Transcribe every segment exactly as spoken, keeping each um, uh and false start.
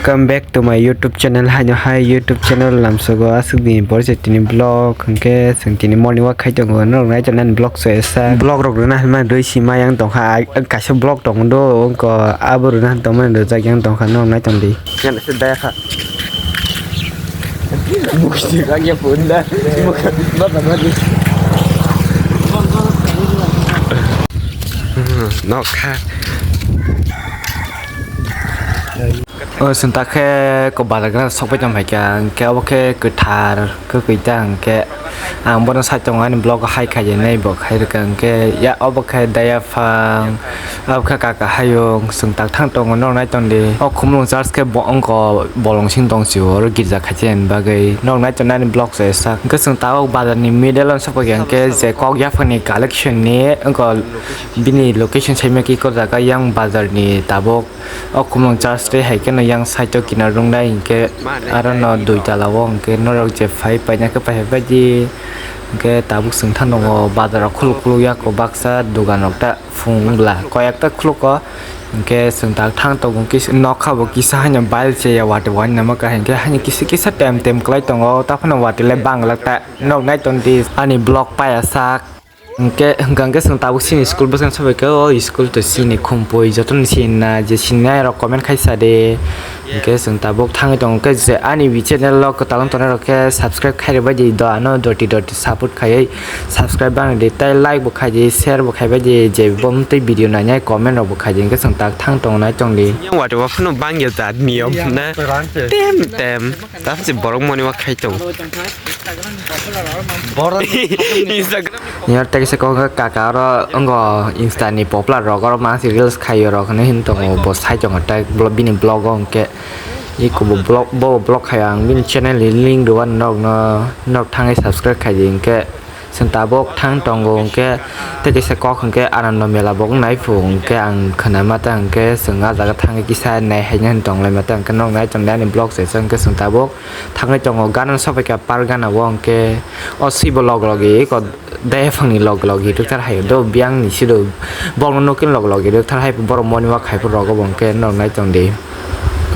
Welcome back to my YouTube channel. Haino hai YouTube channel lamsogo aswk ni borse tini vlog hwnkhe chwng tini morning walk khai tongo. Norok nai tongo ani vlog so esa vlog rok rwna hinma dui sima yang tongkha. Ai, kaisa vlog tongo do wngko abo rwna hin tongmani rwjak yang tongkha norok nai tongdi. Yan se daya kha. Bukti kagya punda. Baba badi. Nokha. O chwng ta khe ko bazar gana sokpai tong phaikha, hwnkhe obo khe kwthar kwkhwi ta, hwnkhe ang bono sai tongo ani vlog o hai khainai bo khai rwkha, hwnkhe ya obo khe daya phang, obo khe kaka hayung, chwng tak thang tongo norok nai tongdi. O Khumulwng church khe bo wngkha bolong sing tong sio, oro girja khaisa ni bagwi norok nai tongnai ani vlog se sak, hwnkhe chwng tabuk bazar ni middle o sokpai kha, hwnkhe je kok yaphang ni collection ni wngkha bini location saimaki, kok jaga yang bazar ni tabuk. O Khumulwng church tei hai kheno yang side o kinar rwngnai, hinkhe aro no dui tala o hinkhe norok je phai paina khe paiphaidi, hinkhe tabuk chwng thango bazar o khuluk khuluk ya kho baksa dogan rok ta phung bwla koyek ta khuluk o, hinkhe chwng tak thang tongo kisa nokha bo kisa haino bail se ya watwi bo haino ma kaham khe haino kisa kisa tem tem kwlai tongo, ta phano watwi le bang glak ta. Norok nai tongdi ani vlog paiya sak. Hwnkhe, hwnkha hwnkhe chwng tabuk chini school bwskango sobai khe, o school to chini Khumpui, jotono sini na, je sini nai rok comment khai sa de. Hwnkhe chwng tabuk thangwi tongo, hwnkhe je ani bi channel o kwtal wng tongnai rok khe subscribe khai rwbai di do, ano doti doti support khaiwi subscribe bang di, tei like bo khai di, share bo khaibai di, je bo tei video nainai comment rok bo khai di, hwnkhe chwng tak thang tongo nai tong di. Yang watwi bo phano bang ya jat niyom na. Tem tem. Tamo se borok moni ma khai tong. Borok Instagram. Yar tei kisa kok kaka oro wngkha Insta ni popular rok oro ma se reels khai rok hinwi hin tongo bo sai tongo tei bini vlog o hwnkhe eko bo vlog bo vlog khai ang bini channel ni link rwani nog no nog thangwi subscribe khai di hwnkhe. Chwng tabuk thang tongo hwnkhe tei kaisa kok hwnkhe Anando Mela bo wngnai phu hwnkhe ang khwna mata hwnkhe chwng ah jaga thangwi kisa nai haino tong lai mata hwnkhe norok nai tongdi ani vlog se hwnkhe chwng tabuk thangwi tongo gana sobai kha park gana o hwnkhe o swi bo log logi eko daya phangni log logi rwkthar hai do biyang ni siro bokno nukhe log logi rwkthar hai borok moni wak hai rok obo hwnkhe norok nai tongdi.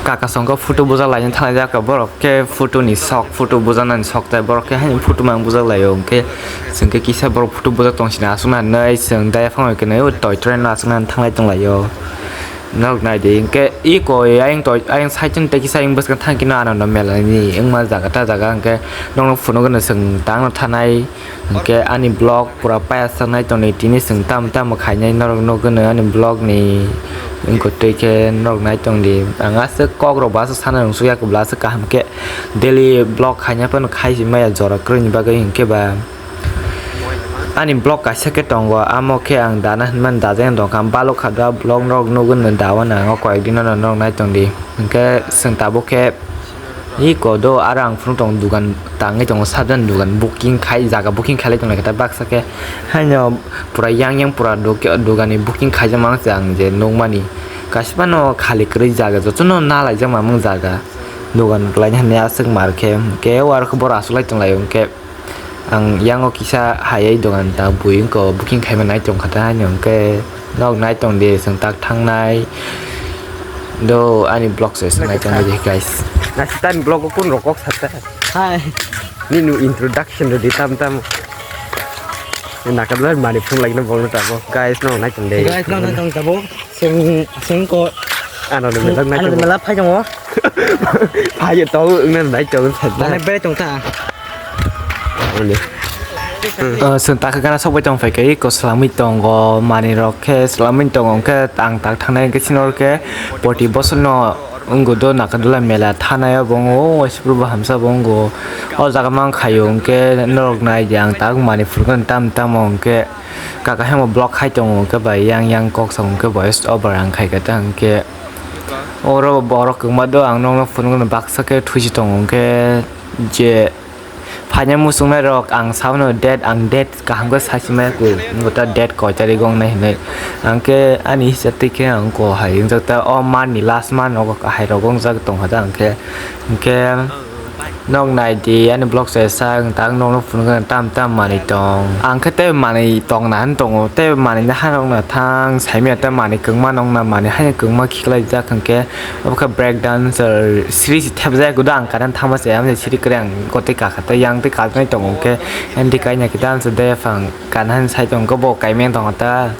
Kaka songkha photo bujak laina thanglaijak borok khe photo ni sok photo bujaknani sok tai borok khe haino photo mang bujak laio hwnkhe chwng khe kisa borok photo bujak tong sini aswkna hinwi chwng daya phano khe nai o toy train no aswkna hinwi thanglai tonglaio. Norok naidi hwnkhe eko ayang toy ayang side ni tei kisa ayang bwskang thang khe no Anando Mela ni wngma jaga ta jaga hwnkhe nokno phunukgwno chwng tangno thanai. Hwnkhe ani vlog pura payasaknai tongdi tini chwng tamo tamo khainai norok nukgwno ani vlog ni wngkha twi khe norok nai tongdi ang aswk kok rok bo aswk sana rwngsukya kwbla aswk kaham khe daily vlog khaina phano khai maya jora kwrwini bagwi hwnkhe ba ani vlog kaisa khe tongo amo khe ang dana hinmani dajagani tongkha balok kha da vlog norok nukgwno dawana ang o koyek dino norok nai tongdi hwnkhe chwng tabuk khe. Iko do aro ang phunuk tongo dugan tangwi tongo sabjani dugan booking khai jaga booking khailai tonglai khe baksa khe haino pura yang yang pura duk- dugani booking khaijak mang se ang je nukmani kaisa phano khali kwrwi jaga jotono nalaijak mamung jaga dugan kwlaina hinwi aswk mar khe hwnkhe o aro khe borok achuklai tonglaio hwnkhe. Ang yango kisa hayai dogan ta bui wngkha booking khaima nai tongkha ta haino hwnkhe nok nai tongdi chwng tak thangnai do ani vlog se nai tongdi guys. Naisik tani vlog o kun rok kok sata. Hai. Nini introduction do di tam tam. Nakadwlai mani phung lagina bogno tabo guys no nai tongdi. Guys no nai tong tabo. Seng seng ko. Ano de melak nai ano de tongdi. Melak phai tongo. Phai tongo wngna nai tongo. Nai bere tong ta. Ani. Chwng takha gana sokbai tong phaikha eko swlamwi tongo manwi rok khe swlamwi tongo hwnkhe ang tak thangnai hwnkhe sini oro khe poti bosonno wngwi do Nakadwla mela thanai obo wngwi waisa phuru bo hamsa bo wngwi o jaga mang khaio hwnkhe norok naidi ang tak manwi phuru tam tamo hwnkhe kaka hemo block khai tongo hwnkhe bai yang yang kok song hwnkhe voice over ang khaikha ta hwnkhe oro borok kwbangma do ang nokno phunukno baksa khe thuisi tongo hwnkhe je. Phaina muchungnai rok ang sabono date ang date kaham khe sasimaya koi wngkha ta date koi tarik wngnai hinwi ang khe ani hisab twi khe ang ko hai wngjak ta o month ni last month rogo hai rogo wngjak tongkha ta ang khe hinkhe Nok nai di ani vlog se sak tak nokno phunukna tam tam manwi tong. Ang khe tei manwi tong na han tongo, tei manwi na han rok na thang saimya tei manwi kwngma nong na manwi haino kwngma khiklai jak hwnkhe obo khe break dancer siri si thepjak gudo ang karan thangma se amse siri kwrwi ang gotwi kakha tei yang tei kalnai tongo hwnkhe andi kaina khe dancer de phang kana han sai tong khe bo kaimeng tongo ta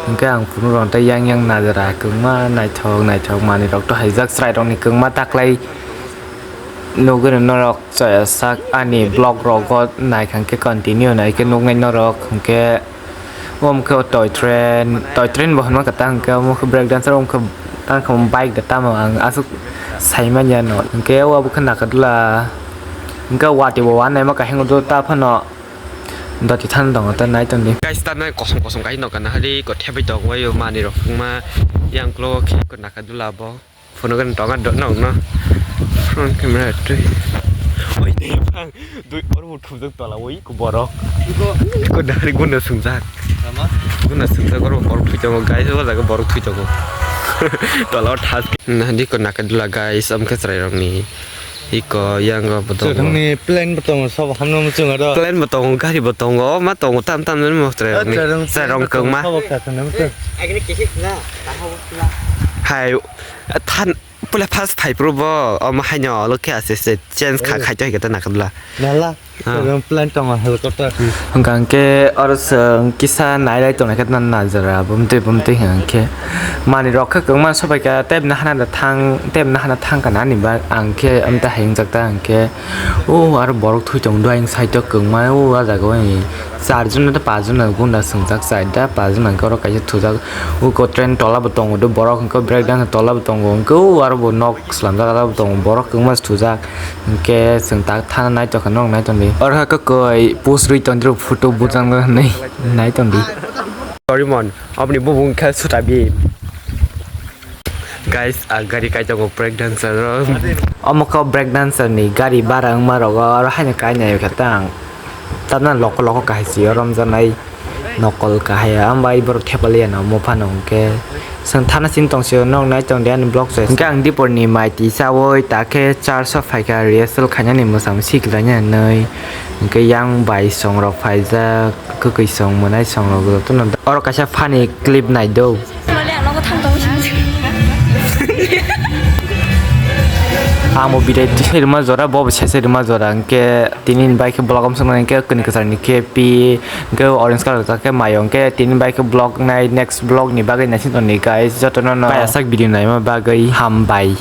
hwnkhe ang phunuk rok tei yang yang najra kwngma naithok naithok manwi rok to haijak chwrai rok ni kwngma taklai. Nugwi rw norok chaya sak ani vlog rogo naikha hwnkhe continue naikhe nuknai norok hwnkhe omo khe o toy train, toy train bo hwnma kwtal hwnkhe omo khe break dancer omo khe tamo khe bike da tamo ang aswk saimanya no hwnkhe o obo khe nakarla hwnkhe watwi bo wanaima kahimdo ta phano doti thani tongo ta nai tongdi. Guys, ta nai kosom kosom kaisa nokha nahali ko thepai tongwai o manwi rok wngma yang ulo khe ko nakarla bo. Phone gani tonga do nok no. Front camera twi. Oi ne phang dui oro bo thujak tola oi ko borok. Ko dari guna sungjak. Guna sungjak oro borok thwi tongo guys o jaga borok thwi tongo. Tola o thas. Nahadi ko nakarla guys am khe chwrai rok ni. Iko yang bo tongo. Chwrwngni plan bo tongo sabo hamno muchungo do. Plan bo tongo gari bo tongo ma tongo tam tam nani mo chwrai rok ni. Chwrwng kwngma. Sabo kha khana muchung. Hai. Than pula first phai pro bo omo haino olo khe ase se change kha khai to hikata nakadla. Nala. Chwrwng plan tongo helicopter. Hwnkha hwnkhe oro chwng kisa nailai tongnai khe najra bumtwi bumtwi hwnkhe manwi rok khe kwngma sobai kha tei nahana da thang tei nahana thang kana ani ba ang khe amta hayung jak ta hwnkhe o aro borok thwi tong dua side o kwngma o ah jaga o. Char jona tei pas jona gunda swngjak, char da pas jona hwnkhe oro kaisa thujak. Uko train tola bo tongo, borok hwnkhe break dance tola bo tongo, hwnkhe o aro bo nok swnamjak, aro bo tongo, borok kwbangma thujak. Hwnkhe chwng tak thana naitokha, nok naitokdi. Oro khe kwkwi post rwi tongdi, photo bujak hinwi naitokdi. Sorry mon, aboni bubung khe Sutabi. Guys, ang gari kai tongo break dancer o. Omo khe break dancer ni gari bara wngma rogo oro haino kai naikha ta ang. Tamna loko loko kahai si o romjaknai nokol kahai o. Ang bai borok thepaliya no omo phano hwnkhe. Chwng thana sini tong sio nok nai tong di ani vlog se. Hwnkhe ang dipor ni mai twi chawi ta khe church o phaikha rehearsal khainani mwsang sikhlaina hinwi. Hwnkhe yang bai song rok phaijak. Kwkwi song mwnai song rok jotono oro kaisa funny clip nai do. Male ang nogo thang tongo sini. Ang bo bidai tisai rwma jora, bo bo sesai rwma jora, hwnkhe tini ni bai khe vlog om swngnai, hwnkhe kwni kwchar ni khe pi, hwnkhe orange colour rijak khe mayo, hwnkhe tini bai khe vlog nai, next vlog ni bagwi naising tongdi guys, jotono no payasak video naima bagwi hambai.